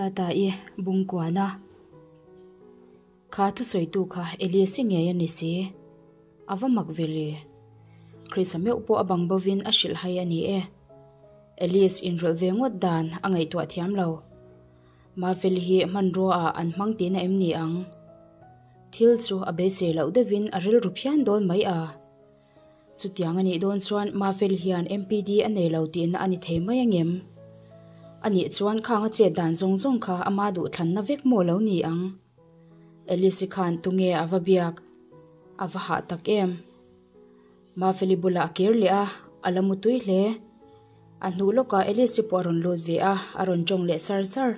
Tata-i bungkuana kha thusawitu kha Elias-i ngei a ni si. A va mak ve le. Chris-a meuh pawh a bang bovin a hrilh hai a ni e. Elias inrawlh ve ngawt dan a ngaihtuah thiam lo. Mafeli hi hmanrua ah an hmang tihna em ni ang? Thil chu a beisei loh deuhin a rilru phian dawn mai a. Chutiang a nih dawn chuan Mafeli hian MPD a nei lo tihna a ni thei mai angem? A nih chuan khang a chet dan zawng zawng kha ama duhthlanna vek maw lo ni ang? Alice-i khan tunge a va biak? A va hah tak em? Mafeli bulah a kir leh a, a la mu tui hle. A hnu lawkah Alice-i pawh a rawn lut ve a, a rawn tawng leh sar sar.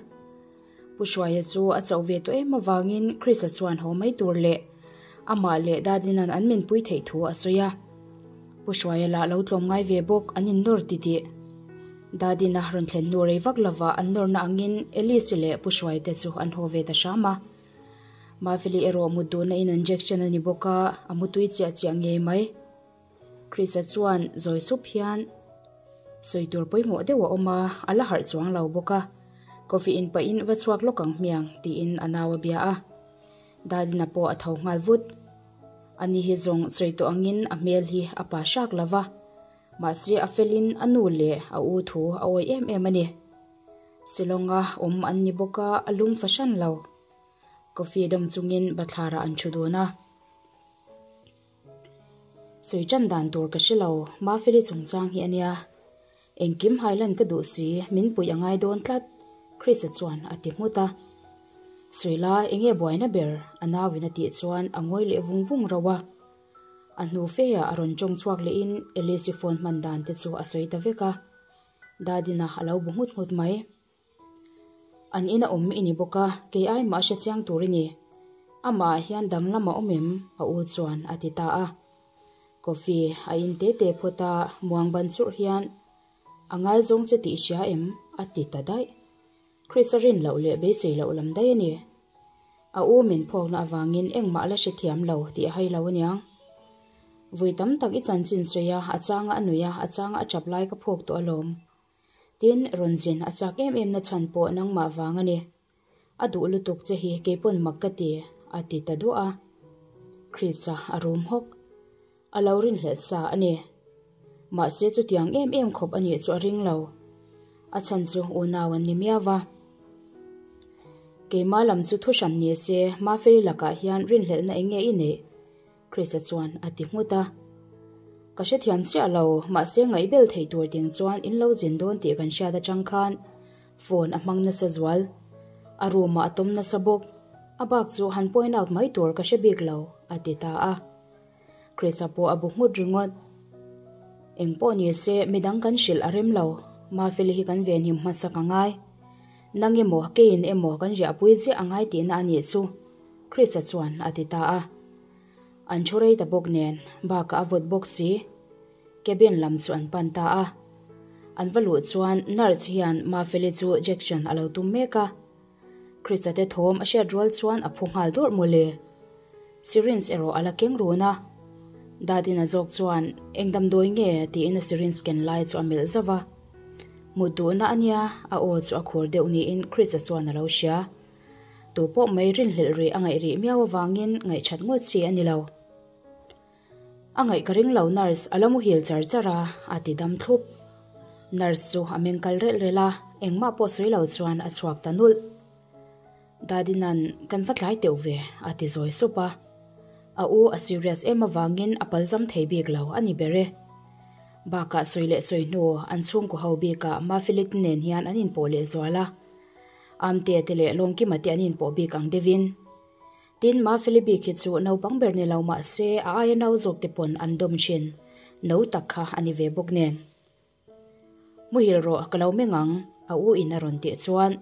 Pu Hruaia chu a chauh ve tawh em avangin Chris-a chuan haw mai tur leh amah leh Dadinan an minpui theih thu a sawi a. Pu Hruaia lah lo tlawm ngai ve bawk an innawr titih. Dadina rawn thlen hnu rei vak lovah an nawrna angin Alice-i leh Pu Hruaia te chu an haw ve ta hram a. Mafeli erawh mut duhna in injection a ni bawk a, a mutui chiah chiah ngei mai. Chris-a chuan zawi sup hian sawi tur pawimawh deuh a awm a, a la harh chuang lo bawk a. Coffee in pahin va chhuak lawk ang hmiang tiin a nau a bia a. Dadina pawh a tho nghal vut. Ani hi zawng sawi tawh angin a hmel hi a pa hrak lo va, mahse a felin a nu leh a u thu a awi em em a ni. Shillong-a awm an ni bawk a, a lum fahran lo. Coffee dawm chungin bathlarah an thu dun a. Sawi tan dan tur ka hre lo, Mafeli chungchang hi a nia. Engkim hailan ka duh si, min puih a ngai dawn tlat, Chris-a chuan a ti nghut a. Sawi la, enge buaina ber? a nauin a tih chuan a ngawi leh vung vung rauh a. A hnu feia a rawn tawng chhuak lehin Alice-i phone hman dan te chu a sawi ta vek a. Dadina a lo bu nghut nghut mai. An ina awm i ni bawk a, kei ai mah hre chiang tur i ni. Amah ah hian danglam a awm em? a u chuan a ti ta a. Coffee a in te te phawt a, muang ban churh hian, A ngaizawng che tih i hria em? a ti ta daih. Chris a rin loh leh beisei loh lam daih a ni. A u min phawkna avangin engmah la hrethiam lo tih a hai lo aniang. Vui tam tak i chanchin sawi a, a changa a nui a, a changa a tap lai ka phawk tawh alawm. Tin, rawn zin a chak em em na chhan pawh nangmah vang a ni. A duh lutuk che hi keipawn mak ka ti, a ti ta duah a. Chris-a a rum hawk. A lo rinhlelh sa a ni. Mahse chutiang em em khawp a nih chu a ring lo. A chhan chu unau an ni miau va. Keimah lam chu thu hran ni se, Mafeli lakah hian rinhlelhna eng nge i neih? Chris-a chuan a ti nghut a. Ka hrethiam chiah lo, mahse ngaihbel thei tur ding chuan in lo zin dawn tih kan hriat atang khan phone a hmang nasa zual. A room ah a tawm nasa bawk. A bak chu han point out mai tur ka hre bik lo, a ti ta a. Chris-a pawh a bu nghut ringawt. Eng pawh ni se, midang kan hrilh a rem lo. Mafeli hi kan venhim hmasak a ngai. Nang emaw, keiin emaw kan riahpui chiah a ngai tihna a nih chu. Chris-a chuan a ti ta a. An thu rei ta bawk nen, bakah a vawt bawk si. Cabin lam chu an pan ta a. An va luh chuan nurse hian Mafeli chu jection a lo tum mek a. Chris-a te thawm a hriat rual chuan a phu nghal dawrh mawle. Syringe erawh a la keng run a. Dadina zawk chuan eng damdawi nge tiin a syringe ken lai chu a melh zauh a. Mut duhna a nia, a aw chu a khur deuh niin Chris-a chuan a lo hria. Tu pawh mai rinhlelh rih a ngaih rih miau avangin ngaihchat ngawt chi a ni lo. A ngaih ka ring lo nurse a lo muhil char char a, a ti dam thlup. Nurse chu a meng kal relh relh a, engmah pawh sawi lo chuan a chhuak ta nulh. Dadinan kan va tlai teuh ve, a ti zawi sup a. A u a serious em avangin a palzam thei bik lo a ni ber e. Bakah sawi leh sawi hnu an chhungkaw ho bikah Mafilit nen hian an inpawh leh zual a. Amte te leh Lawngkima te an inpawh bik ang deuhin. Tin, Mafeli bik hi chu naupang ber ni lo mah se a aia nau zawk te pawn an dawm thin. No tak kha a ni ve bawk nen. Muhil rawh ka lo meng ang, a u in a rawn tih chuan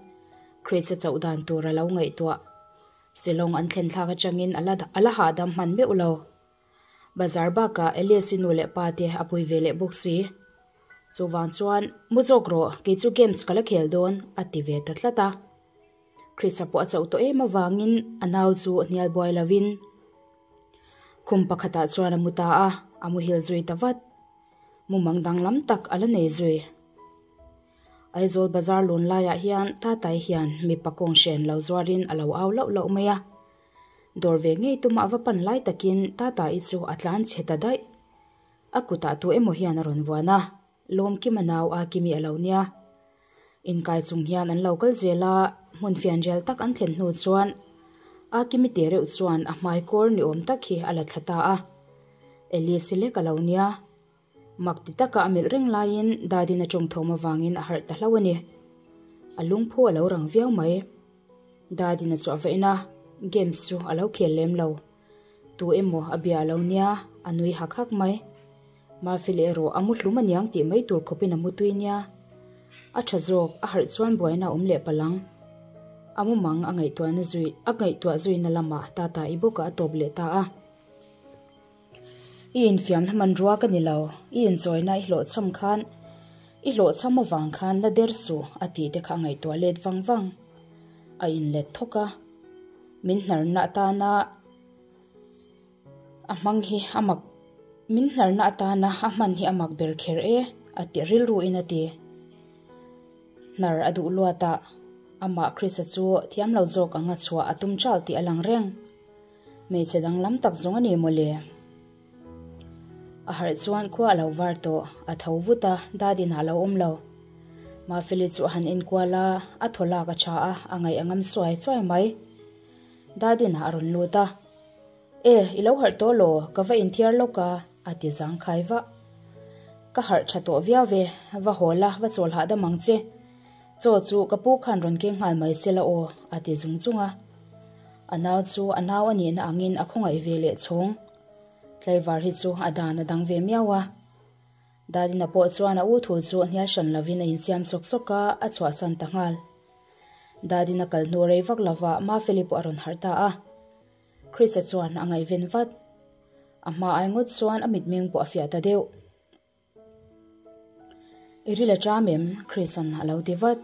Chris-a chauh dan tur a lo ngaihtuah. Shillong an thlen thlak atangin a la a la hahdam hman meuh lo. Bazar bakah Elias-i nu leh pa te a pui ve leh bawk si. Chuvang chuan, Mu zawk rawh, kei chu games ka la khel dawn, a ti ve ta tlat a. Chris-a pawh a chauh tawh em avangin a nau chu hnial buai lovin khum pakhatah chuan a mu ta a, a muhil zui ta vat. Mumang danglam tak a la nei zui. Aizawl bazar lun laiah hian Tatai hian mipa kawng hren lo zuarin a lo au lauh lauh mai a. Dawr ve ngei tuma a va pan lai takin Tatai chu a tlan chhe ta daih. A kutah tu emaw hian a rawn vuan a, Lawmkima nau a Kimi a lo nia. Inkai chung hian an lo kal zel a, hmun fianrial tak an thlen hnu chuan a Kimi te reuh chuan a hmai kawr ni awm tak hi a la thla ta a. Alice lek a lo nia. Mak ti taka a melh reng laiin Dadin a tawng thawm avangin a harh ta hlauh a ni. A lungphu a lo rang viau mai. Dadin a chhuah va en a, games chu a lo khel lem lo. Tu emaw a bia a lo nia, a nui hak hak mai. Mafeli erawh a mu hlum aniang tih mai tur khawpin a mu tui nia. A tha zawk, a harh chuan buaina a awm leh palh ang. A mu mang a ngaihtuahna zui, a ngaihtuah zuina lamah Tata i bawkah a tawp leh ta a. I infiamna hmanrua ka ni lo, i inchawina i hlawhchham khan, i hlawhchham avang khan la der suh a tih te kha a ngaihtuah let vang vang. A inlet thawk a. Min hnarna atana a hmang hi a mak Min hnarna atana a hman hi a mak ber kher e a ti rilruin a ti. Hnar a duh luat a, amah Krista chu thiam lo zawk anga chhuah a tum chal tih a lang reng. Hmeichhe danglam tak zawng a ni mawle. A harh chuan khua a lo var tawh, a tho vut a, Dadin a lo awm lo. Mafeli chu a han enkual a, a thaw lak a tha a, a ngaih a ngam suai chuai mai. Dadin a rawn lut a, E, i lo harh tawh law, ka va inthiar lawk a, a ti zangkhai vah. Ka harh tha tawh viau ve, va haw la, va chawl hahdam ang che. Chaw chu ka pu khan rawn keng nghal mai se la aw, a ti zung zung a. A nau chu a nau a nihna angin a khawngaih ve leh chhawng. Tlaivar hi chu a dan a dang ve miau a. Dadina pawh chuan a u thu chu hnial hran lovin a insiam sawk sawk a, a chhuahsan ta nghal. Dadina kal hnu rei vak lovah Mafeli pawh a rawn harh ta a. Krista chuan a ngaihven vat. A hma ai ngawt chuan a mitmeng pawh a fiah ta deuh. I ril a ṭam em? Chris-a'n a lo ti vat.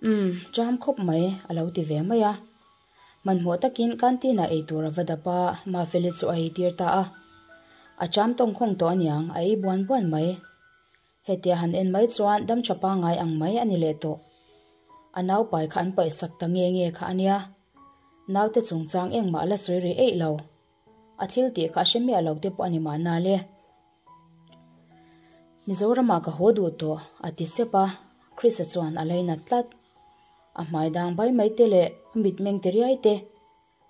Umm, ṭam khawp mai, a lo ti ve mai a. Hmanhmawh takin canteen-ah ei tur a va dap a, Mafeli chu a eitir ta a. A ṭam tawngkhawng tawh aniang, a ei buan buan mai. Hetia han en mai chuan dam ṭha pangngai ang mai a ni leh tawh. A naupai kha an paihsak ta nge nge kha a nia. Naute chungchang engmah a la sawi rih eih lo. A thil tih kha a hre miah lo te pawh a ni mahna le. Mizoramah ka haw duh tawh, a ti sep a, Chrisa chuan a lainat tlat. A hmai dang bai mai te leh a mitmeng ti riai te,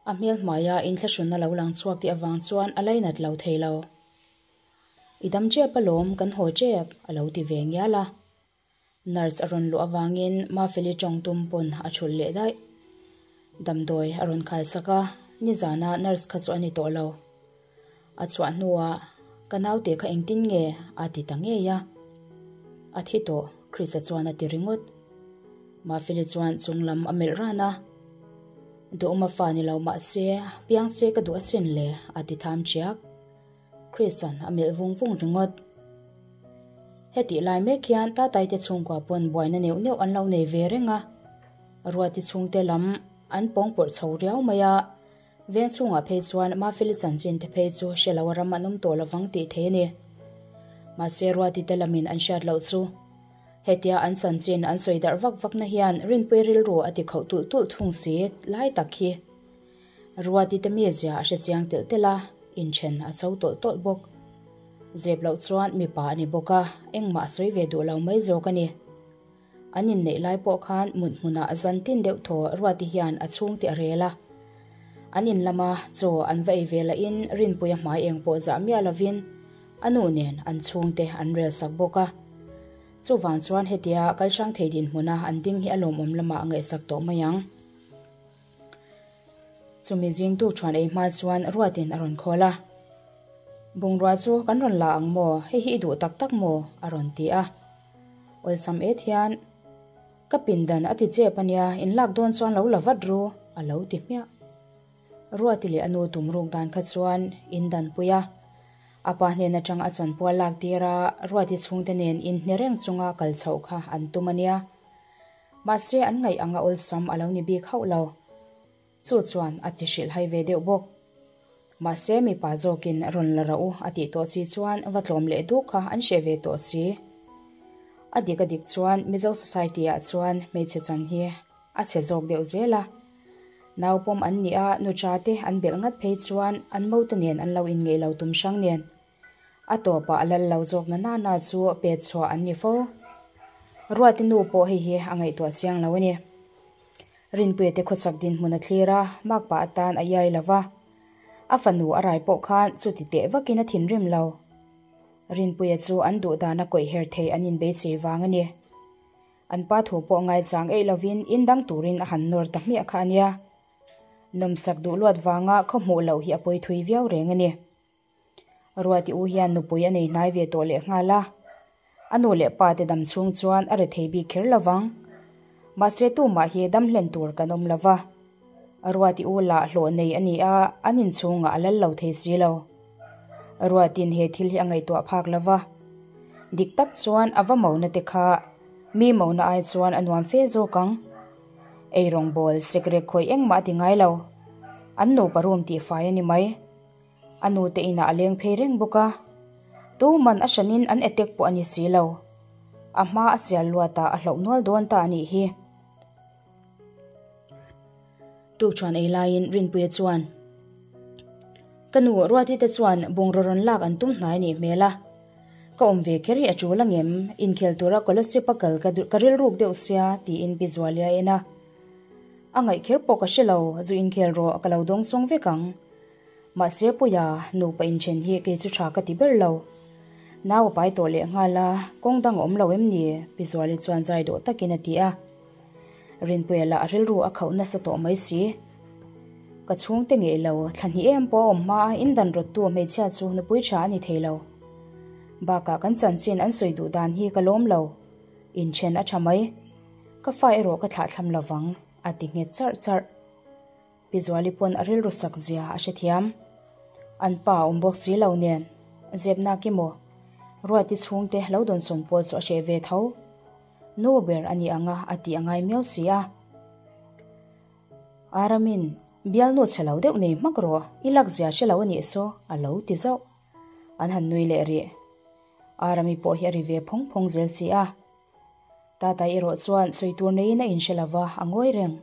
a hmel hmaia inthlahrunna lo lang chhuak tih avang chuan a lainat lo thei lo. I dam tep alawm, kan haw tep, a lo ti ve ngial a. Nurse a rawn luh avangin Mafeli tawng tum pawn a thulh leh daih. Damdawi a rawn khaisak a, nizana nurse kha chu a ni tawh lo. A chhuah hnuah ka naute kha engtin nge a ti ta ngei a. A thi tawh, Chrisa chuan a ti ringawt. Mafeli chuan chung lam a melh ran a. Duhawma fa ni lo mahse piang che ka duh achin le a ti tham chiak. Chrisa'n a melh vung vung ringawt. Hetih lai mek hian Tataite chhungkua pawn buaina neuh neuh an lo nei ve reng a. Ruati chhungte lam an pawng pawrh chho riau mai a. Veng chhungah phei chuan Mafeli chanchin te phei chu hre lo a ram an awm tawh lovang tih thei a ni. Mahse Ruati te lamin an hriat loh chu hetia an chanchin an sawi darh vak vakna hian Rinpui rilru a ti khauh tulh tulh thung si lai tak hi Ruati te mizia a hre chiang telh telh a, inthen a cho tawlh tawlh bawk. Zep loh chuan mipa a ni bawk a, engmah a sawi ve duh lo mai zawk a ni. An inneih lai pawh khan mut hmunah zan tin deuh thaw Ruati hian a chhungte a rel a. An in lama chaw an va ei ve lahin Rinpuia hmai eng pawh zah miah lovin a nu nen an chhungte an rel sak bawk a. Chuvang chuan hetia kal hrang thei dinhmuna an ding hi a lawmawm lamah a ngaihsak tawh mai ang. Chumi zingtu thuan ei hma chuan Ruatin a rawn khawl a. Bungrua chu kan rawn la ang maw? Hei hi i duh tak tak maw? a rawn ti a. Awlsam et hian, Ka pindan a ti chep a nia, in lak dawn chuan lo la vat ru, a lo ti hmiah. Ruati leh a nu tum ruk dan kha chuan in danpui a. A pa hnen atang a chanpual lak tir a, Ruati chhungte nen inhne reng chunga kal chhoh kha an tum a nia. Mahse an ngaih anga awlsam a lo ni bik hauh lo. Chu chuan a ti hrilh hai ve deuh bawk. Mahse mipa zawkin rawn la rauh a tih tawh chi chuan va tlawm leh duk kha an hreh ve tawh si. A dik a dik chuan Mizo society ah chuan hmeichhe chan hi a chhe zawk deuh zel a. Nau pawm an nih a, nucha te an belh ngat phei chuan an mote nen an lo inngeih lo tum hrang nen. A tawpah a lal lo zawk na nana chu pet chhuah an ni fo. Ruati nu pawh hei hi a ngaihtuah chiang lo a ni. Rinpuia te khawchak dinhmun a thlir a, makpa atan a iai lo va. A fanu a rai pawh khan chuti teh vakin a thinrim lo. Rinpuia chu an duh dana kawih her thei an inbeichei vang a ni. An pa thu pawh ngaichang eih lovin in dang turin a han nawr ta hmiah kha a nia. Nawmsak duh luat vanga khaw hmuh loh hi a pawi thui viau reng a ni. Ruati u hian nupui a nei hnai ve tawh leh nghal a, a nu leh pa te dam chhung chuan a rethei bik kher lo vang. Mahse tumah hi dam hlen tur kan awm lo va. Ruati u lah hlawh nei a ni a, an inchhungah a lal lo thei si lo. Ruatin he thil hi a ngaihtuah phak lo va. Dik tak chuan a va mona te kha mi mona ai chuan a nuam fe zawk ang. Eirawngbawl sekrek khawi engmah a ti ngai lo. An nupa room tihfai a ni mai. A nute inah a leng phei reng bawk a, tuman a hranin an attack pawh a ni si lo. A hma a chial luat ah a hloh nual dawn ta a nih hi. Tukṭhuan ei laiin Rinpuia chuan, Ka nu Ruati te chuan bungraw rawn lak an tum hnai a nih hmel a, ka awm ve kher hi a ṭul angem, inkhel tura Kolasib a kal ka rilruk deuh sia tiin Pi Zuali a en a. A ngaih kher pawh ka hre lo, zu inkhel rawh ka lo dawng chawng vek ang. Mahse Puia, nupa inthen hi kei chu tha ka ti ber lo. Nau a pai tawh leh nghal a, kawng dang a awm lo em ni? Pi Zuali chuan zai dawh takin a ti a. Rinpuia lah a rilru a khauh nasa tawh mai si. Ka chhungte ngei lo, thla hnih em pawh a awm hma a, indan rawttu hmeichhia chu nupui tha a ni thei lo. Bakah kan chanchin an sawi duh dan hi ka lawm lo. Inthen a tha mai. Ka fa erawh ka thlahthlam lovang, a ti nghet charh charh. Pi Zuali pawn a rilru sak zia a hrethiam. An pa a awm bawk si lo nen, zepna ki maw? Ruati chhungte lo dawnsawn pawh chu a hreh ve tho. Nu ber a ni ang a, a tih a ngai miau si a. Aramin, Bialnu chhe lo deuh nei hmak rawh, i lak zia hre lo a nih saw, a lo ti zauh. An han nui leh rih. Arami pawh hi a ri ve phawng phawng zel si a. Tata erawh chuan sawi tur neiin a inhre lo va, a ngawi reng.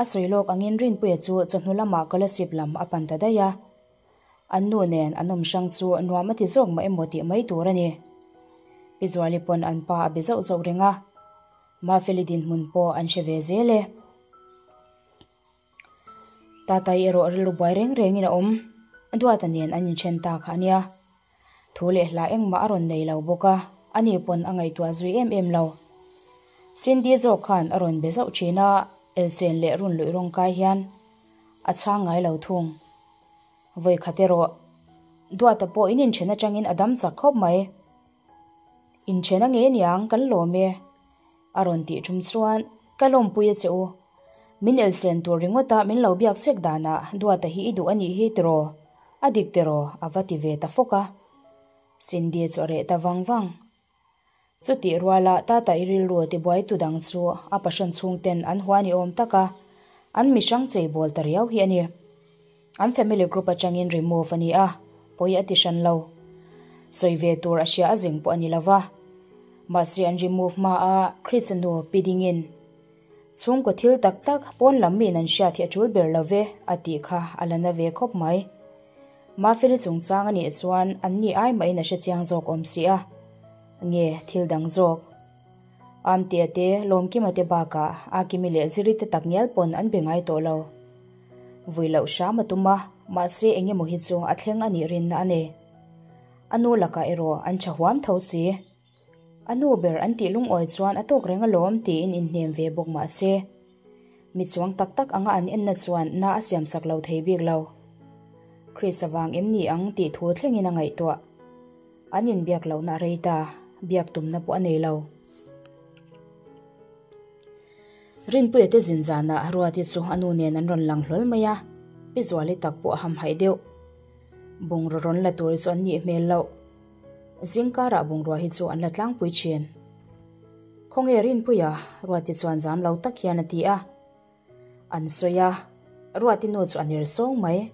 A sawi lawk angin Rinpuia chu chawhnu lamah Kolasib lam a pan ta daih a. An nu nen an awm hrang chu nuam a ti zawk mah emaw tih mai tur a ni. Pi Zuali pawn an pa a be zauh zauh reng a, Mafeli dinhmun pawh an hre ve zel e. Tatai erawh rilru buai reng rengin a awm, Duata nen an inthen ta kha a nia. Thu leh hla engmah a rawn nei lo bawk a, ani pawn a ngaihtuah zui em em lo. Cindy zawk khan a rawn be zauh thin a, Elsen leh run luih rawng kai hian a chhang ngai lo thung. Vawikhat erawh Duata pawh in inthen atangin a dam chak khawp mai. Inthen a nge niang kan lawm e. A rawn tih tum chuan ka lawmpui a che u. Min elsen tur ringawt a min lo biak chek danah Duata hi i duh a nih hi tiraw? A dik tiraw? A va ti ve ta fawk a. Cindy chu a reh ta vang vang. Chutih ruala Tata i rilru tibuai tu dang chu a passion chhungten an hua ni awm tak a, an mihrang chei bawl ta riau hi a ni. An family group atangin remove a ni a, pawi a ti hran lo. Sawi ve tur a hria a zeng pawh a ni lo va. Mahse an remove hma a Chris-a nu pi dingin, Chhungkaw thil tak tak pawn lam miin an hriat hi a tul ber lo ve a tih kha a la na ve khawp mai. Mafeli chungchang a nih chuan an ni ai mahin a hrechiang zawk awm si a. Nge thil dang zawk. Amtea te, Lawmkima te bakah Akimi leh Ziri te takngial pawn an be ngai tawh lo. Vui loh hram a tum a, mahse eng emaw hi chu a thleng a nih rinna a nei. A nu lakah erawh an tha huam tho si. A nu ber an tih lungawi chuan a tawk reng alawm tiin inhnem ve bawk mahse, mi chuang tak tak anga an enna chuan na a siam chak lo thei bik lo. Chris avang em ni ang tih thu thlengin a ngaihtuah. An inbiak lohna a rei ta, biak tumna pawh a nei lo. Rinpuia te zin zanah Ruati chu a nu nen an rawn lang hlawl mai a, Pi Zuali tak pawh a hamhaih deuh. Bungraw rawn la tur chu an nih hmel loh. Zingkarah bungrua hi chu an la tlangpui thin. Khawnge Rinpuia? Ruati chuan zam lo tak hian a ti a. An sawi a, Ruati nu chu a ner sawng mai.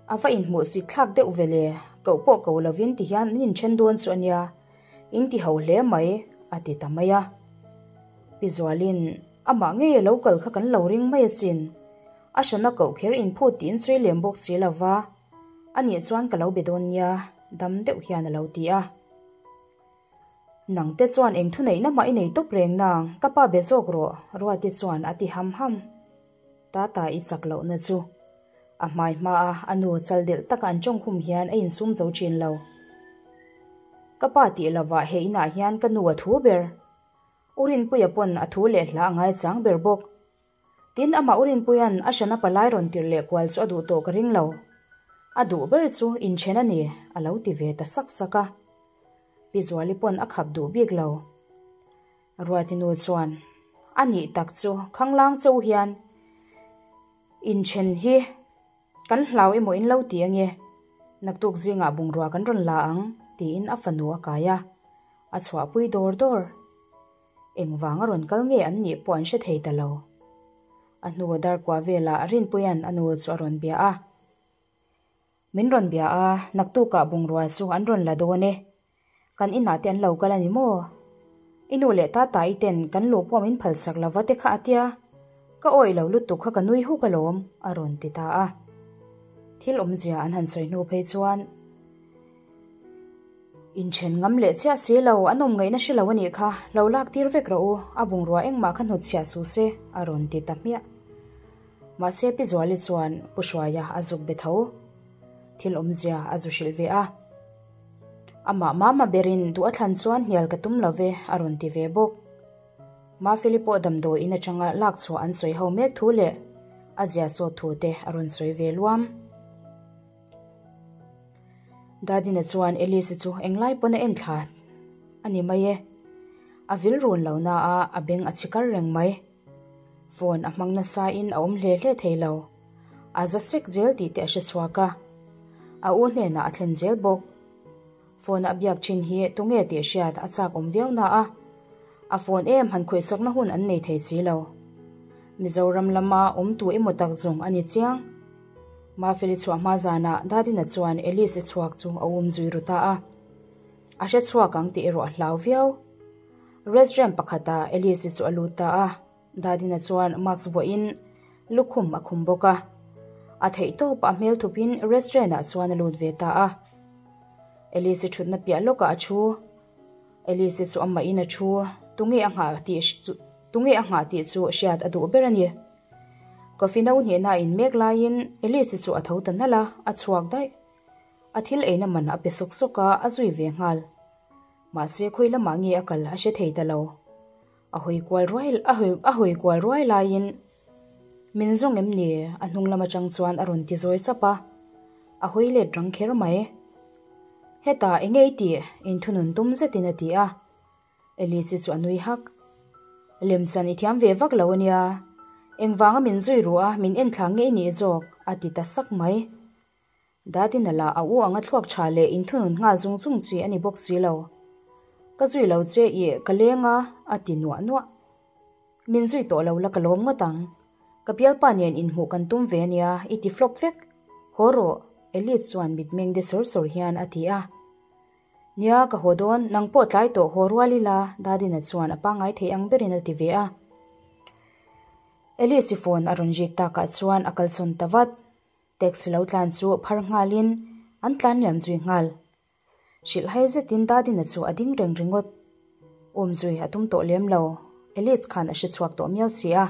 A va inhmuh chik thlak deuh ve le, koh pawh ko lovin tihian an inthen dawn chu a nia. In ti ho hle mai, a ti ta mai a. Pi Zualin, Amah ngei a lo kal kha kan lo ring mai achin. A hrana koh kher inphut tiin sawi lem bawk si lo va, a nih chuan ka lo be dawn nia, dam deuh hian a lo ti a. Nangte chuan eng thuneihna mah i nei tawp reng nang, ka pa be zawk rawh, Ruati chuan a ti ham ham. Tata i chak lohna chu. A hmai hmaa a nu chal delh taka an tawngkhum hian a insum zo thin lo. Ka pa tih lovah he inah hian ka nu a thu ber. U Rinpuia pawn a thu leh hla a ngaichang ber bawk. Tin, amah U Rinpuia'n a hrana palai rawn tirh leh kual chu a duh tawh ka ring lo. A duh ber chu inthen a ni, a lo ti ve ta sak sak a. Pi Zuali pawn a khap duh bik lo. Ruati nu chuan, A nih tak chu khanglang cheu hian inthen hi kan hlau emaw in lo ti ange, naktuk zingah bungrua kan rawn la ang, tiin a fanu a kai a, a chhuahpui dawr dawr. Engvang a rawn kal nge an nih pawh an hre thei ta lo. A hnu darkua velah Rinpuia'n a nu chu a rawn bia a. Min rawn bia a, naktukah bungrua chu an rawn la dawn e. Kan inah te an lo kal a ni maw? I nu leh tata i ten kan luh pawh min phalsak lova te kha a tia. Ka awih lo lutuk kha ka nui huk alawm, a rawn ti ta a. Thil awmzia an han sawi hnu phei chuan. Inthen ngam leh chiah si lo, an awm ngaihna hre lo a nih kha, lo lak tir vek rawh u, a bungrua engmah kha hnutchhiah suh se, a rawn ti ta hmiah. Mahse Pi Zuali chuan Pu Hruaia a zuk be tho. Thil awmzia a zu hrilh ve a. Amah mama berin duh a thlan chuan hnial ka tum lo ve, a rawn ti ve bawk. Mafeli pawh damdawi in atanga lak chhuah an sawi ho mek thu leh a zia sawt thu te a rawn sawi ve luam. Dadina chuan Elise chu englai pawn a en thla a ni mai e. A vil run lo na a, a beng a chhi kar reng mai. Phone a hmang nasa in a awm hle hle thei lo. A za sek zel tih te a hre chhuak a. A u hnenah a thlen zel bawk. Phone a biak thin hi tunge tih hriat a chak awm viau na a, a phone em han khawihsakna hun an nei thei si lo. Mizoram lama awm tu emaw tak zawng a ni chiang. Mafeli chhuah hma zanah Dadina chuan Elise chhuak chu a um zui ru ta a. A hre chhuak ang tih erawh a hlau viau. Restaurant pakhatah Elise chu a lut ta a, Dadina chuan mask vuahin lukhum a khum bawk a. A theih tawpah a hmel thupin restaurant ah chuan a lut ve ta a. Elise thutna piah lawkah a thu. Elise chu amahin a thu, tunge a nghah tih chu tunge a nghah tih chu hriat a duh ber a ni. Coffee no hnehna a in mek laiin Elise chu a tho ta nalh a, a chhuak daih. A thil eina man a pe sawk sawk a, a zui ve nghal. Mahse khawi lamah nge a kal a hre thei ta lo. A hawi kual ruai a hawi a hawi kual ruai laiin min zawng em ni? A hnung lam atang chuan a rawn ti zawi sap a, a hawi let rang kher mai. Hetah eng nge i tih? Inthunun tum zetin a ti a. Elise chu a nui hak. Lemchan i thiam ve vak lo a nia. Engvanga min zui ruh a, min en thla ngei nih zawk, a ti ta sak mai. Dadina lah a u anga thluak tha leh inthunun nghal zung zung chi a ni bawk si lo. Ka zui lo che i ka leng a, a ti nuah nuah. Min zui tawh lo la ka lawm ngawt ang. Ka bialpa nen inhmuh kan tum ve ania, i ti flop vek. Haw rawh, Elite chuan mitmeng de sawr sawr hian a ti a. Nia, ka haw dawn, nang pawh tlai tawh haw rual ila, Dadina chuan a pangngai thei ang berin a ti ve a. Elise phone a rawn rik takah chuan a kalsawn ta vat. Taxi lo tlan chu phar nghalin an tlan liam zui nghal. Hrilhhai zetin Dadina chu a ding reng ringawt. Awm zui a tum tawh lem lo, Elise khan a hre chhuak tawh miau si a.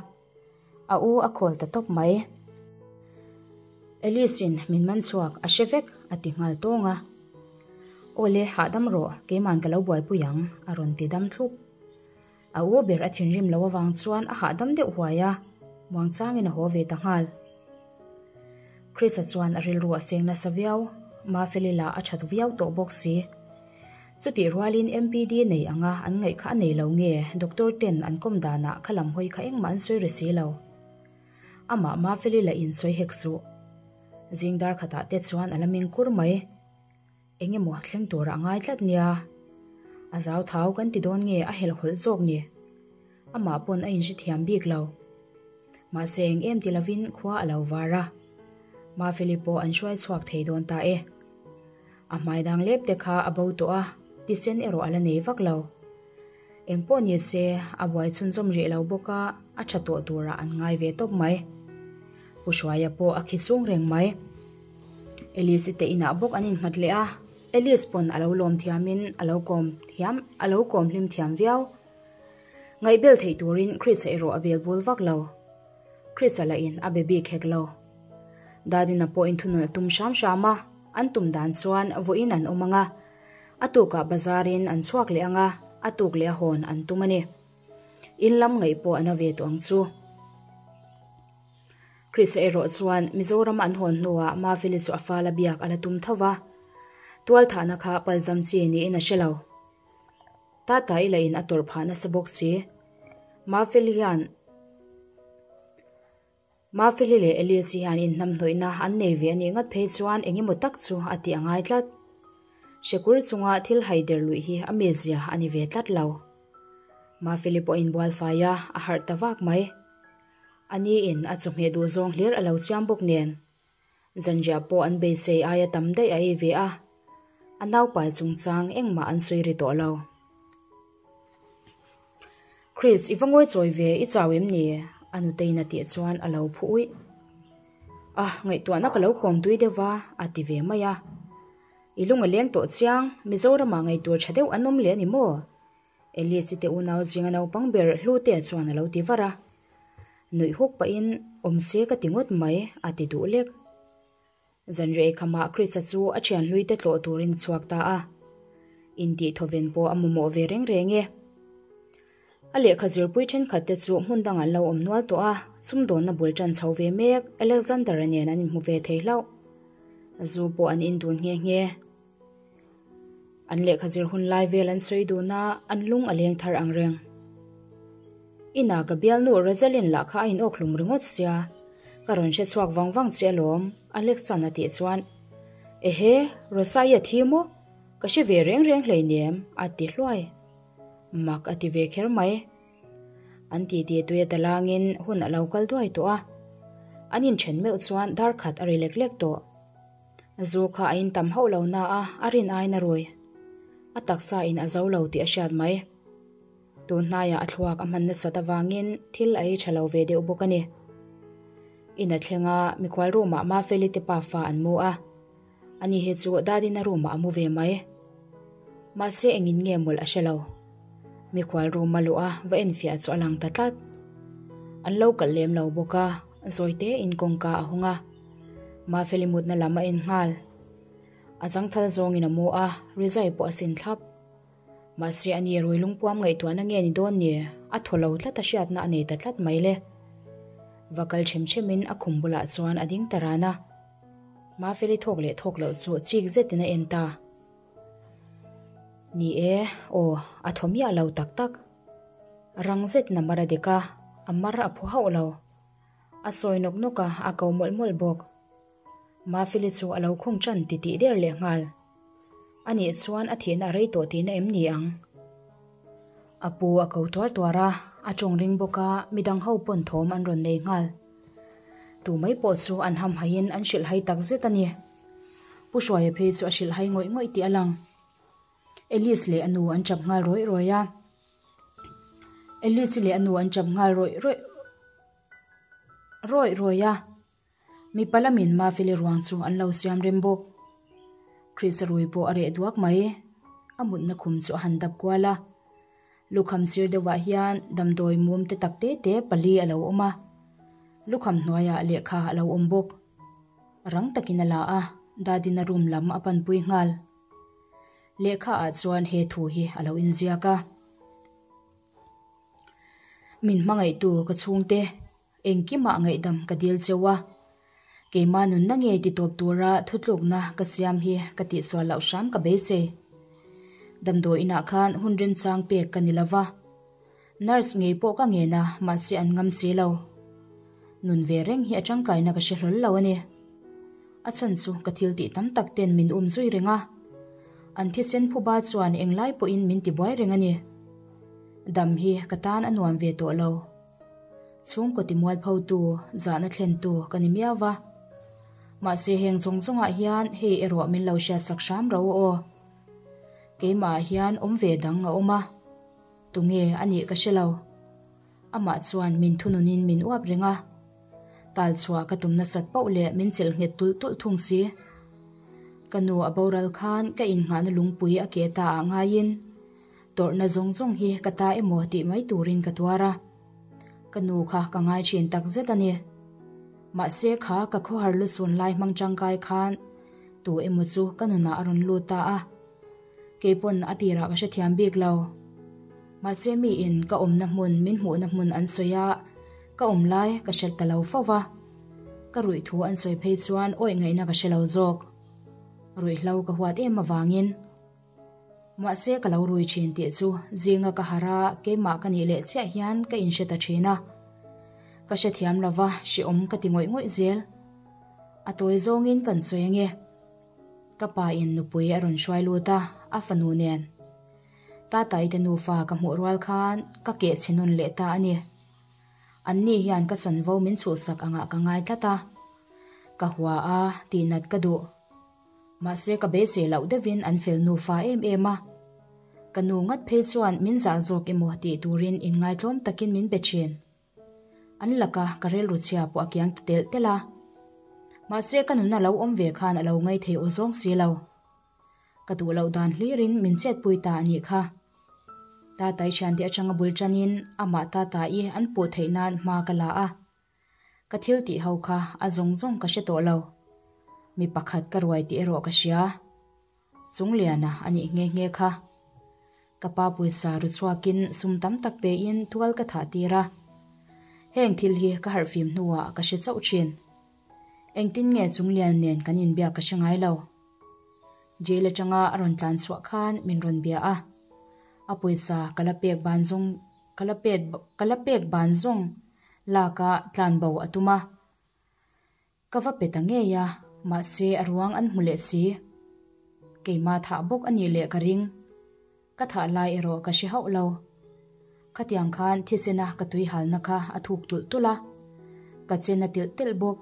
A u a khawl ta tawp mai. Elise in min man chhuak a hre vek a ti nghal tawng a. Awle hahdam rawh keiman ka lo buaipui ang a rawn ti dam thlup. A u ber a thinrim lo avang chuan a hahdam deuh huai a, muangchangin a haw ve ta nghal. Chris-a chuan a rilru a seng nasa viau, Mafeli lah a that viau tawh bawk si. Chutih rualin MPD nei anga an ngaih kha a nei lo nge doctor ten an kawm danah kha lam hawi kha engmah an sawi ri si lo. Amah Mafeli lah in sawi hek suh. Zing dar khatah te chuan a la meng kur mai. Eng emaw thleng turah a ngai tlat nia. A zau thau kan ti dawn nge a helhawlh zawk ni. Amah pawn a inhre thiam bik lo. Mahse eng em ti lovin khua a lo var a. Mafeli pawh an hruai chhuak thei dawn ta e. A hmai dang lep te kha a bo tawh a, Tisen erawh a la nei vak lo. Eng pawh ni se, a buai chhunzawm rih lo bawk a, a tha tawh turah an ngai ve tawp mai. Pu Hruaia pawh a khi chung reng mai. Alice-i te inah bawk an innghat leh a, Alice pawn a lo lawm thiamin a lo kawm thiam a lo kawm hlim thiam viau. Ngaihbel theih turin Chris-a erawh a bel bul vak lo. Chris-a lahin a be bik hek lo. Dadina pawh inthunun a tum hram hram a, an tum dan chuan vawiin an awm ang a, a tukah bazar-in an chhuak leh ang a, a tuk leh a hawn an tum a ni. In lam ngaih pawh a na ve tawh ang chu. Chris-a erawh chuan Mizoram an hawn hnuah Mafeli chu a fal a biak a la tum tho va, tualthahna kha palzam chi niin a hre lo. Tata i lahin a tawrh phah nasa bawk si. Mafeli hian Mafeli leh Elias hian inhnamhnawihna an nei ve a nih ngat phei chuan eng emaw tak chu a tih a ngai tlat. Hrekur chunga thil haider luih hi a mizia a ni ve tlat lo. Mafeli pawh inbual fai a, a harh ta vak mai. A niin a chawhmeh duh zawng hlir a lo chiam bawk nen. Zanriah pawh an beisei aia tam daih a ei ve a, a naupai chungchang engmah an sawi ri tawh lo. Chris, i va ngawi chawi ve, i chau em ni? A nuteiin a tih chuan a lo phu uih. A, ngaihtuahna ka lo kawm tui deuh va, a ti ve mai a. I lung a leng tawh chiang, Mizoramah ngaihtuah tha deuh an awm leh a ni maw? Alice-i te unau zinga naupang ber Hlutea chuan a lo ti var a. Nuih huk pahin awm se ka ti ngawt mai, a ti duh lek. Zanreh khamah Chris-a chu a thian hlui te tlawh turin a chhuak ta a. Intih thawven pawh a mamawh ve reng reng e. A lehkha zirpui thenkhat te chu hmun dangah an lo awm nual tawh a, sumdawnna bul tan chho ve mek Alexander-a nen an inhmu ve thei hlauh. Zu pawh an indun nghe nghe. An lehkha zir hun lai vel an sawi dun a, an lung a leng thar ang reng. Ina ka bialnu Rosalind lah kha a in awk hlum ringawt sia, ka rawn hre chhuak vang vang che alawm, Alex chuan a tih chuan, Ehe, Rosa-i a thi maw? Ka hre ve reng reng hleinem, a ti hluai. Mak a ti ve kher mai. An titi tui a talangin hun a lo kal duai tawh a, an inthen meuh chuan dar khat a ri lek lek tawh. Zu kha a in tam hauh lo na a, a rin aiin a rui. A taksa in a zo lo tih a hriat mai. Tun hnaiah a thluak a hman nasat avangin thil a ei tha lo ve deuh bawk a ni. In a thleng a, mikhual room ah Mafeli te pafa an mu a. Ani hi chu Dadina room ah a mu ve mai. Mahse engin nge mawlh a hre lo. Mikhual room a luh a, va enfiah chu a lang ta tlat. An lo kalh lem lo bawk a, zawi te in kawngka a hawng a. Mafeli mutna lam a en nghal. A zangthal zawngin a mu a, rizai pawh a sin thlap. Mahse a ni rui lungpuam ngaihtuahna nge ni dawn ni, a thaw lo tlat a hriatna a nei ta tlat mai le. Va kal ṭhem ṭhemin a khum bulah chuan a ding ta ran a. Mafeli thawk leh thawk loh chu chik zetin a en ta. Ni e, aw, a thaw miah lo tak tak. Rang zetin a mar a dek a, a mar a phu hauh lo. A sawi nawk nawk a, a ko mawlh mawlh bawk. Mafeli chu a lo khung ṭan titih der leh nghal. A nih chuan a thihna a rei tawh tihna em ni ang? A pu a ko tuar tuar a, a tawng ring bawk a, midang ho pawn thawm an rawn nei nghal. Tu mai pawh chu an hamhaiin an hrilhhai tak zet a ni. Pu Hruaia phei chu a hrilhhai ngawih ngawih tih a lang. Alice leh a nu an ṭap nghal rawih rawih a. Alice leh a nu an ṭap nghal rawih rawih rawih rawih a. Mipa lamin Mafeli ruang chu an lo siam rem bawk. Chris-a rui pawh a reh duak mai. A mutna khum chu a han dap kual a. Lukham sir deuhah hian damdawi mum te tak te te pali a lo awm a. Lukham hnuaiah lehkha a lo awm bawk. Rang takin a la a, Dadina room lam a panpui nghal. Lehkha ah chuan he thu hi a lo inziak a. Min hmangaihtu ka chhungte engkimah ngaihdam ka dil cheu a. Keimah nunna ngei ti tawp tura thutlukna ka siam hi ka tihsual loh hram ka beisei. Damdawi inah khan hun remchang pek ka ni lova. Nurse ngei pawh ka ngen a, mahse an ngam si lo. Nun ve reng hi a tangkaina ka hre hlawl lo a ni. A chhan chu ka thil tih tam tak ten min um zui reng a. An thisen phuba chuan englai pawhin min ti buai reng a ni. Dam hi ka tan a nuam ve tawh lo. Chhungkaw ti mualpho tu, zahna thlen tu ka ni miau va. Mahse heng zawng zawngah hian hei erawh min lo hriatsak hram ro aw. Keimahah hian awm ve dang a awm a, tunge a nih ka hre lo. Amah chuan min thununin min uap reng a, tal chhuah ka tum nasat poh leh min chelh nghet tulh tulh thung si. Ka nu a boral khan ka innghahna lungpui a ke ta ah ngaiin tawrhna zawng zawng hi ka ta emaw tih mai turin ka tuar a. Ka nu kha ka ngai thin tak zet a ni. Mahse kha ka khawhar luchhun lai hmang tangkai khan tu emaw chu ka nunah a rawn lut ta a. Keipawn a tirah ka hrethiam bik lo. Mahse miin ka awmna hmun min hmuhna hmun an sawi a, ka awm lai ka hre ta lo fo va. Ka ruih thu an sawi phei chuan awih ngaihna ka hre lo zawk. Ruihhlo ka huat em avangin. Mahse ka lo rui thin tih chu zinga ka harh a, keimah ka nih leh chiah hian ka inhre ta thin a. Ka hrethiam lo va, hrehawm ka ti ngawih ngawih zel. A tawi zawngin kan sawi ange. Ka pa in nupui a rawn hruai lut a, a fanu nen. Tatai te nufa ka hmuh rual khan ka keh chhe nawn leh ta a ni. An ni hian ka chanvo min chhuhsak angah ka ngai tlat a. Ka hua a, tihnat ka duh. Mahse ka beisei loh deuhin an fel nufa em em a. Ka nu ngat phei chuan min zah zawk emaw tih turin inngaitlawm takin min be thin. An laka ka rilru chhia pawh a kiang ta telh telh a. Mahse ka nunna lo awm ve khan a lo ngaih thei aw zawng si lo. Ka duh loh dan hlirin min chetpui ta a nih kha. Tatai thiante atanga bul tanin amah Tatai an puh theih nan hma ka la a. Ka thil tih ho kha a zawng zawng ka hre tawh lo. Mi pakhat ka ruai tih erawh ka hria. Chungliana a nih nghe nghe kha. Ka pa pawisa ru chhuakin sum tam tak pein tual ka thah tir a. Heng thil hi ka harhfim hnuah ka hre chauh thin. Engtin nge Chunglian nen kan inbiak ka hre ngai lo. Jail atanga a rawn tlan chhuah khan min rawn bia a. A pawisa ka la pek ban zawng ka la pet ka la pek ban zawng lak a tlan bo a tum a. Ka va pe ta ngei a, mahse a ruang an hmu leh si. Keimah thah bawk a nih leh ka ring. Ka thah lai erawh ka hre hauh lo. Khatiang khan thisena ka tui halna kha a thuk tulh tulh a, ka chen a tilh telh bawk.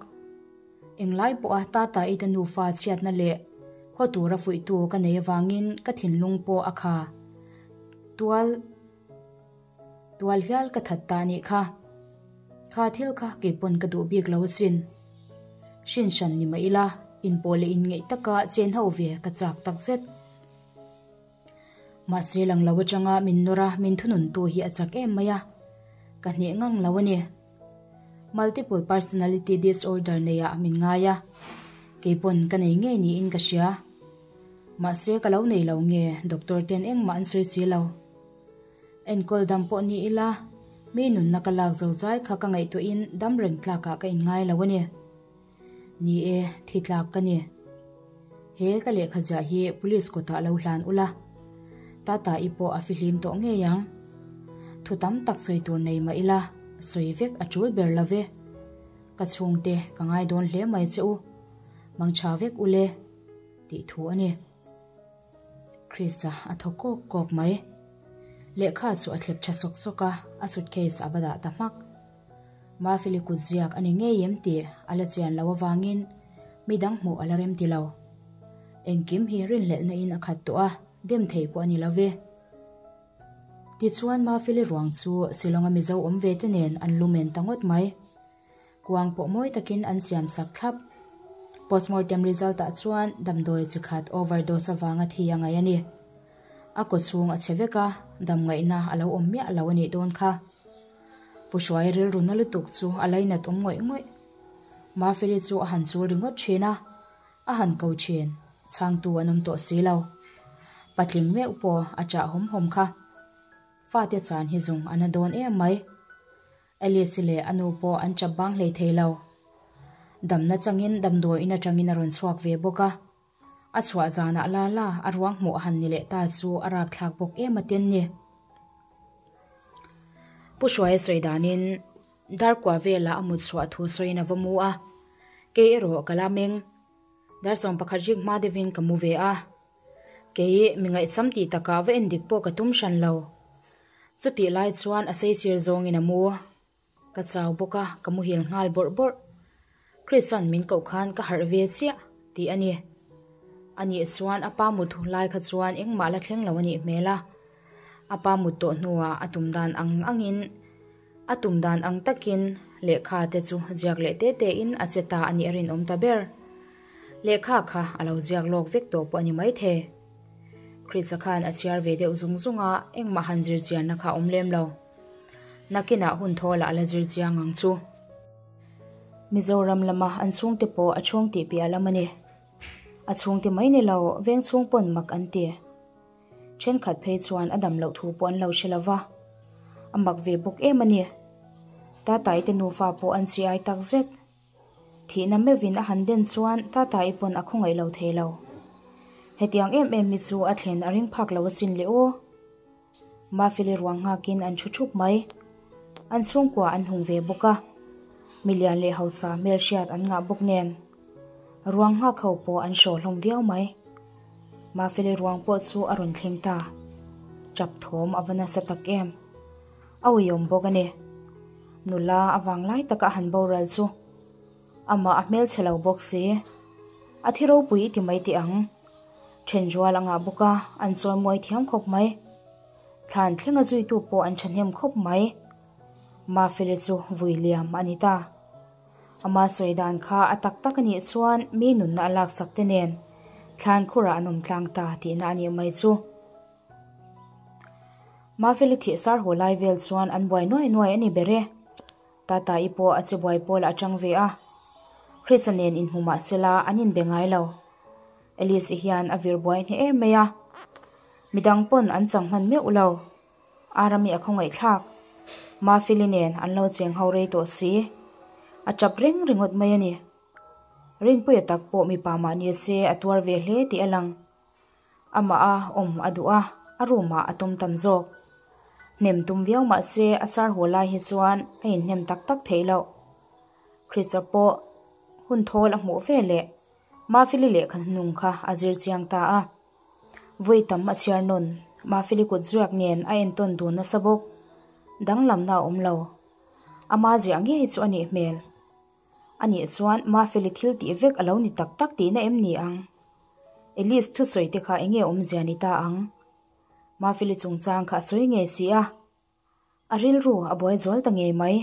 Englai pawha Tata i te nufa chhiatna leh haw tura fuihtu ka nei avangin ka thinlung pawh a kha tual tual hial ka that ta nih kha. Kha thil kha keipawn ka duh bik lo asin. Hrin hran ni mah ila, inpawh leh inngeih taka chen ho ve ka chak takzet. Mahse lang lo atanga min nawr a, min thununtu hi a chak em mai a, ka hneh ngang lo a ni. Multiple personality disorder neiah min ngai a, keipawn ka nei ngei niin ka hria. Mahse ka lo nei lo nge doctor ten engmah an sawi si lo. Enkawl dam pawh ni ila, mi nunna ka lak zo zai kha ka ngaihtuahin dam reng tlakah ka inngai lo a ni. Ni e, thi tlak ka ni. He ka lehkha ziah hi police kawtah lo hlan ula, Tata-i pawh a fihlim tawh ngei ang. Thu tam tak sawi tur nei mah ila, sawi vek a tul ber lo ve. Ka chhungte ka ngai dawn hle mai che u, mangtha vek ule, tih thu a ni. Chris-a a thaw kawk kawk mai. Lehkha chu a thlep tha sawk sawk a, a suitcase a va dah ta hmak. Mafeli kut ziak a ni ngei em tih a la chian lo avangin mi dang hmuh a la rem ti lo. Engkim hi rinhlelhna in a khat tawh a, dem thei pawh a ni lo ve. Tichuan Mafeli ruang chu Shillong-a Mizo awm ve te nen an lumen ta ngawt mai. Kuang pawh mawi takin an siam sak thlap. Postmortem result ah chuan damdawi chi khat overdose avanga thi a ngaih a ni. A kawchhung a chhe vek a, dam ngaihna a lo awm miah lo a nih dawn kha. Pu Hruai rilru na lutuk chu a lainat awm ngawih ngawih. Mafeli chu a han chul ringawt thin a, a han ko thin, chhangtu an awm tawh si lo. Patling meuh pawh a chah hawm hawm kha. Fate chan hi zung a na dawn em mai. Alice leh a nu pawh an chap bang hlei thei lo. Damna changin damdawiin atangin a rawn chhuak ve bawk a. A chhuah zanah la la a ruang hmuh han ni leh ta chu a rapthlak bawk em a tin ni. Pu Hruaia sawi danin Darkua velah a mut chhuah thu sawiin a va mu a, kei erawh ka la meng. Darsawm pakhat rik hma deuhin ka mu ve a, kei mi ngaihcham tih takah va endik pawh ka tum hran lo. Chutih lai chuan a saisir zawngin a mu. Ka chau bawk a, ka muhil nghal bawrh bawrh. Chris-a'n min koh khan ka harh ve chiah tih a ni. Anih chuan a pa mut lai kha chuan engmah la thleng lo a nih hmel a. A pa mut tawh hnuah a tum dan ang angin a tum dan ang takin lehkha te chu ziak leh te te in a che ta a nih a rinawm ta ber. Lehkha kha a lo ziak lawk vek tawh pawh a ni maithei. Chris-a khan a chhiar ve deuh zung zung a, engmah han zir chianna kha a awm lem lo. Nakinah hun thawlah a la zir chiang ang chu. Mizoram lama an chhungte pawh a chhung tih piah lam a ni. A chhungte mai ni lo, veng chhung pawn mak an ti. Thenkhat phei chuan a dam loh thu pawh an lo hre lo va, a mak ve bawk em a ni. Tatai te nufa pawh an chi ai tak zet. Thihna meuhin a han den chuan Tatai pawn a khawngaih lo thei lo. Hetiang em em hi chu a thlen a ring phak lo asin le aw. Mafeli ruang nghakin an thu thup mai. An chhungkua an hung ve bawk a, milian leh hausa hmelhriat an ngah bawk nen. Ruang nghak ho pawh an hraw hlawm viau mai. Mafeli ruang pawh chu a rawn thleng ta. Tap thawm a va nasa tak em. A uiawm bawk a ni. Nula a vang lai taka a han boral chu. Amah a hmelchhe lo bawk si. A thi ropui i ti mai teh ang. Then rual a ngah bawk a, an chawimawi thiam khawp mai. Thlan thlenga zuitu pawh an thahnem khawp mai. Mafeli chu vui liam a ni ta. Ama sawi dan kha a tak tak a nih chuan mi nunna a laksak te nen thlan khurah an awm tlang ta tihna a nih mai chu. Mafeli thih sar haw lai vel chuan an buai nuai nuai a ni ber e. Tata-i pawh a che buai pawl a tang ve a. Chris-a nen inhmu mah sela an inbe ngai lo. Alice-i hian a vir buai hneh em mai a. Midang pawn an chang hman meuh lo. Arami a khawngaihthlak. Mafeli nen an lo cheng ho rei tawh si. A tap reng ringawt mai a ni. Rinpuia tak pawh mipa mah ni se a tuar ve hle tih a lang. Amah a awm a duh a, a room ah a tum tam zawk. Hnem tum viau mah se a sar haw lai hi chuan a inhnem tak tak theih loh. Chris-a pawh hun thawl a hmuh ve leh Mafeli lehkha hnung kha a zir chiang ta a. Vawi tam a chhiar nawn, Mafeli kut zuak nen a entawn dun nasa bawk. Danglamna a awm lo. Ama ziah ngei chu a nih hmel. A nih chuan Mafeli thil tih vek a lo ni tak tak tihna em ni ang? Alice thusawi te kha enge awmzia ni ta ang? Mafeli chungchang kha a sawi ngei si a. A rilru a buai zual ta ngei mai.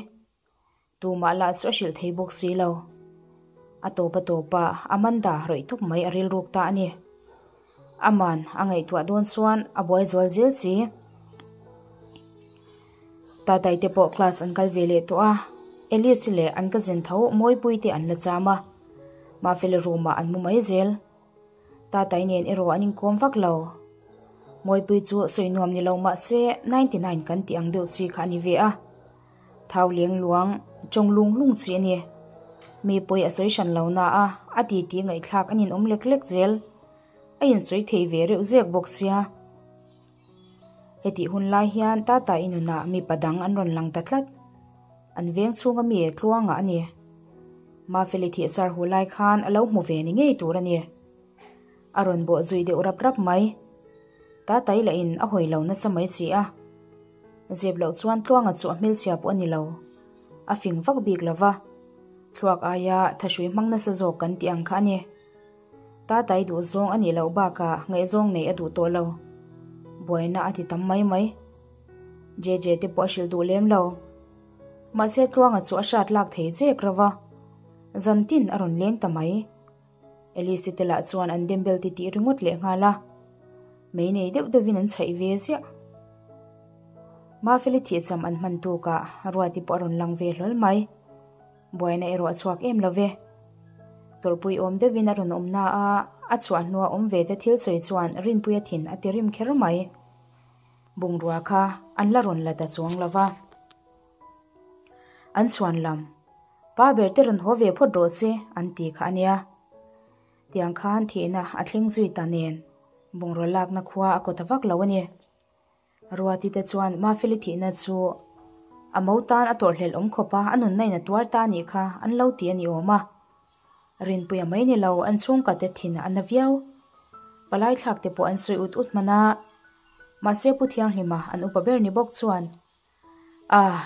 Tumah lah chu a hrilh thei bawk si lo. A tawp a tawp a, Amanda rawih tawp mai a rilruk ta a ni. Aman a ngaihtuah dawn chuan a buai zual zel si. Tatai te pawh class an kal ve leh tawh a, Alice leh an cousin tho Mawipui te an la cham a. Mafela room ah an mu mai zel. Tatai nen erawh an inkawm vak lo. Mawipui chu sawi nuam ni lo mahse 99 kan tih ang deuh chi kha a ni ve a. Thau leng luang tawng lung lung chi a ni. Mi pawi a sawi hran lo na a, a titi ngaihthlak a ninawm lek lek zel. A insawi thei ve reuh zek bawk sia. Hetih hun lai hian Tata i nunah mipa dang an rawn lang ta tlat. An veng chhunga mi tluangah a ni. Mafeli thihsar hu lai khan a lo hmu ve ni ngei tur a ni. A rawn bawh zui deuh rap rap mai. Tata i lahin a hawi lo nasa mai si a. Zep loh chuan Tluanga chu a hmelchhia pawh a ni lo. A fing vak bik lo va. Thluak aia thahrui hmang nasa zawk kan tih ang kha a ni. Tatai duh zawng a nih loh bakah ngaihzawng neih a duh tawh lo. Buaina a ti tam mai mai. JJ te pawh a hrilh duh lem lo. Mahse Tluanga chu a hrat lak thei zek ro va. Zan tin a rawn leng ta mai. Alice te lah chuan an dembel ti tih ringawt leh nghal a. Mei nei deuh deuhin an chhaih ve ziah. Mafeli thihcham an hman tukah Ruati pawh a rawn lang ve hlawl mai. Buaina erawh a chhuak em lo ve. Tawrhpui awm deuhin a rawn awm na a, a chhuah hnua awm ve te thil sawi chuan Rinpuia thin a ti rim kher mai. Bungrua kha an la rawn la ta chuang lo va. An chhuan lam, Pa ber te rawn haw ve phawt rawh se an ti kha a nia. Tiang khan thihna a thleng zui ta nen bungraw lakna khua a kawt vak lo a ni. Ruati te chuan Mafeli thihna chu a mo tan a tawrhhlelh awm khawp a, a nunna in a tuar ta anih kha an lo ti a ni awm a. Rinpuia mai ni lo an chhungkate thin a na viau. Palai thlak te pawh an sawi ut ut hman a, mahse Pu Thianghlima an upa ber ni bawk chuan Ah,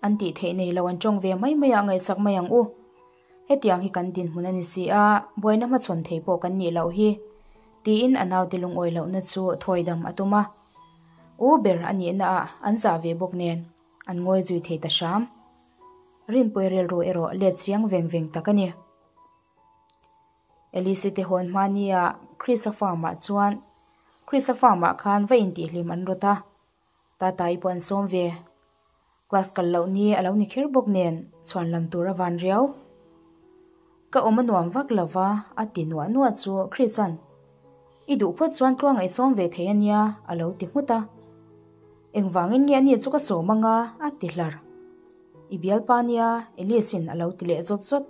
an tih theih nei lo an tawng ve mai mai ah ngaihsak mai ang u. Hetiang hi kan dinhmun a ni si a, buaina hmachhawn thei pawh kan nih loh hi. Tiin a naute lungawi lohna chu thawidam a tum a. U ber a nihna ah an zah ve bawk nen an ngawi zui thei ta hram. Rinpuii rilru erawh let chiang veng veng tak a ni. Elise te hawn hmania Chris-a farm ah chuan Chris-a farm ah khan va intihhlim an rawt a, Tatai pawh an sawm ve. Class kal loh ni a lo ni kher bawk nen chhuan lam tur a van riau. Ka awm a nuam vak lo va a ti nuah nuah chu Chris-a'n I duh phawt chuan tluang ei sawm ve thei a nia a lo ti nghut a. Engvangin nge ani chu ka sawm anga a ti hlar. I bialpa nia Elise-in a lo ti leh zawt zawt.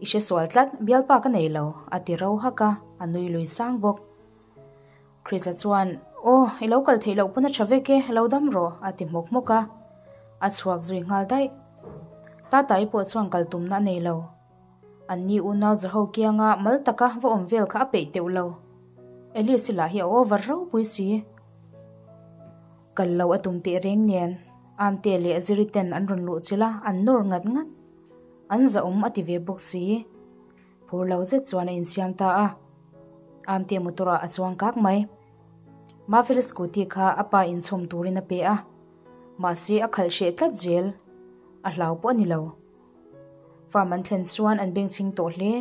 I hre sual tlat bialpa ka nei lo a ti ro hak a, a nui lui sang bawk. Chris-a chuan, Aw, i lo kal theih loh pawn a tha vek e, lo dam rawh, a ti hmawk hmawk a. A chhuak zui nghal daih. Tatai pawh chuan kal tumna a nei lo. Anni unau Zaho kianga mal taka va awm vel kha a peih teuh lo. Alice-i lah hi a over ropui si. Kal lo a tum teh reng nen, Amte leh Ziri ten an rawn luh chilh a, an nawr ngat ngat. An zahawm a ti ve bawk si. Phur lo zet chuan a insiam ta a, Amte motor ah a chuang kak mai. Mafel scooty kha a pa inchhawm turin a pe a, mahse a khalh hreh tlat zel, a hlau pawh a ni lo. Farm an thlen chuan an bengchhing tawh hle.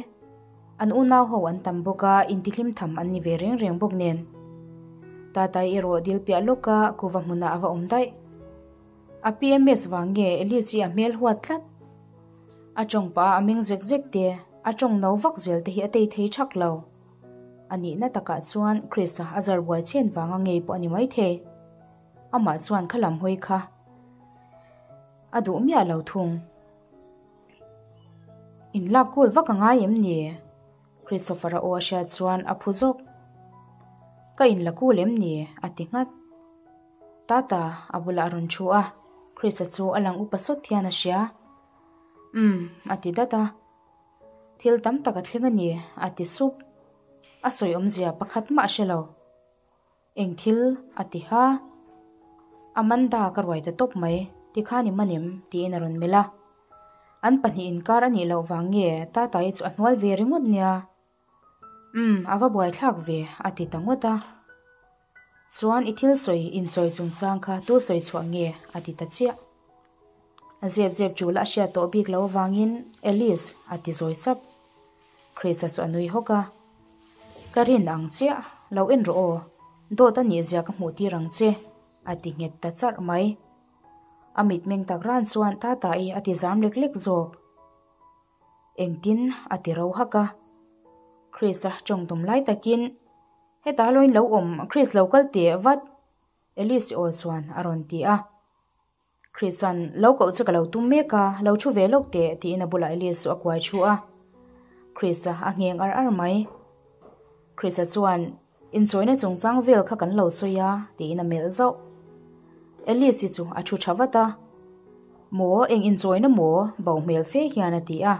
An unau ho an tam bawk a, intihlim tham an ni ve reng reng bawk nen. Tatai erawh dil piah lawka kuva hmunah a va awm daih. A PMS vang nge Elise-i a hmel huat tlat. A tawng pah a a meng zek zek te, a tawng no vak zel te hi a tei thei thak lo. A nihna takah chuan Chris-a a zar buai chhen vanga ngei pawh a ni maithei. Amah chuan kha lam hawi kha a duh miah lo thung. In lak kul vak a ngai em ni? Christopher-a aw a hriat chuan a phu zawk. Ka in la kul em ni? a ti nghat. Tata a bulah a rawn thu a, Chris-a chu a lang upa sawt hian a hria. Umm, a ti dat a. Thil tam tak a thleng a ni, a ti sup. A sawi awmzia pakhat mah a hre lo. Eng thil? a ti ha. Amanda ka ruai ta tawp mai, tikhan i man em? tiin a rawn melh a. An pahnih inkar a nih loh vang nge Tata-i chu a hnual ve ringawt nia. Umm, a va buaithlak ve, a ti ta ngawt a. Chuan i thil sawi inchawi chungchang kha tu sawi chhuah nge? a ti ta chiah. A zep zep tul a hriat tawh bik loh avangin Alice a ti zawi chap. Chris-a chu a nui hawk a, Ka rin ang chiah, lo en rawh aw, dawt a nih zia ka hmuh tir ang che, a ti nghet ta charh mai. A mitmeng tak ran chuan Tata-i a ti zam lek lek zawk. Engtin a ti ro hak a. Chris-a tawng tum lai takin, Hetah loin lo awm, Chris lo kal teh vat, Alice-i aw chuan a rawn ti a. Chris chuan, Lo koh chu ka lo tum mek a, lo thu ve lawk teh, tiin a bulah Alice chu a kuai thu a. Chris-a a ngheng ar ar mai. Chris-a chuan, Inchawina chungchang vel kha kan lo sawi a, tiin a melh zauh. Alice-i chu a thu tha vat a. Maw, eng inchawina maw? bo hmel fe hian a ti a.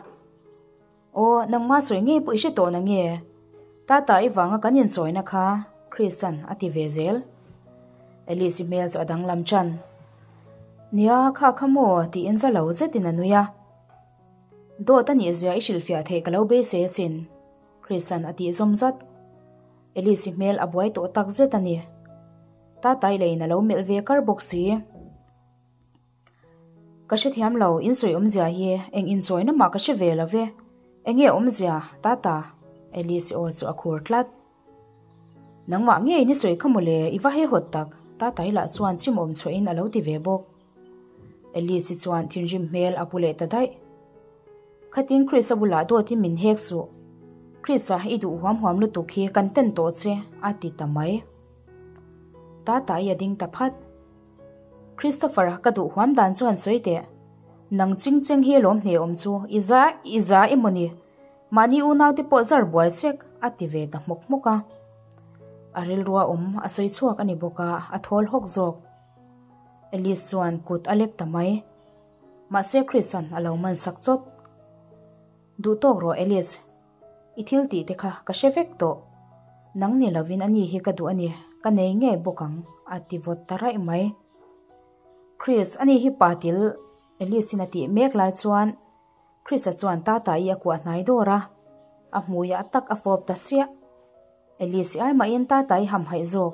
Aw, nangma sawi ngei pawh i hre tawh na nge? Tata i vanga kan inchawina kha, Chris-a'n a ti ve zel. Alice-i hmel chu a danglam tan. Nia, kha kha maw? tiin za lo zetin a nui a. Dawt a nih zia i hrilhfiah theih ka lo beisei asin. Chris-a'n a tih zawm zat. Alice-i hmel a buai tawh tak zet a ni. Tatai leiin a lo melh ve kar bawk si. Ka hrethiam lo, in sawi awmzia hi eng inchawina mah ka hre ve lo ve. Enge awmzia, Tata? Alice-i aw chu a khur tlat. Nangmah ngeiin i sawi kha mawle, i va hehawt tak, Tatai lah chuan chim awm chhuahin a lo ti ve bawk. Alice-i chuan thinrim hmel a pu leh ta daih. Khatin Chris-a bulah dawtin min hek suh. Chris-a i duh huam huam lutuk hi kan ten tawh che, a ti ta mai. Tatai a ding ta phat. Christopher-a ka duh huam dan chuan sawi teh. Nang ching cheng hi lawm hne awm chu i za i za emaw ni? Mahni unaute pawh zar buai sek, a ti ve ta hmawk hmawk a. A rilrua awm a sawi chhuak a ni bawk a, a thawl hawk zawk. Alice chuan kut a lek ta mai. Mahse Chris-a'n a lo man sak chawt. Duh tawk rawh Alice, i thil tih te kha ka hre vek tawh. Nang ni lovin ani hi ka duh a ni, ka nei ngei bawk ang, a ti vawt ta raih mai. Chris, ani hi pa til, Alice-in a tih mek lai chuan Chris-a chuan Tata-i a kuah hnai dawr a, a hmuiah tak a fawp ta siah. Elise ai mahin Tata i hamhaih zawk.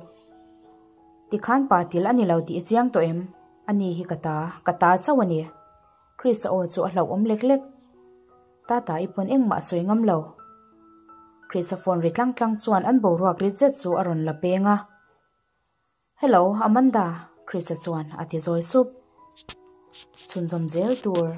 Tikhan pa til a ni lo tih i chiang tawh em? Ani hi ka ta, ka ta chauh a ni. Chris-a aw chu a hlauhawm lek lek. Tata i pawn engmah a sawi ngam lo. Chris-a phone ri tlang tlang chuan an boruak rit zet chu a rawn la peng a. Hello, Amanda, Chris-a chuan a ti zawi sup. Chhunzawm zel tur.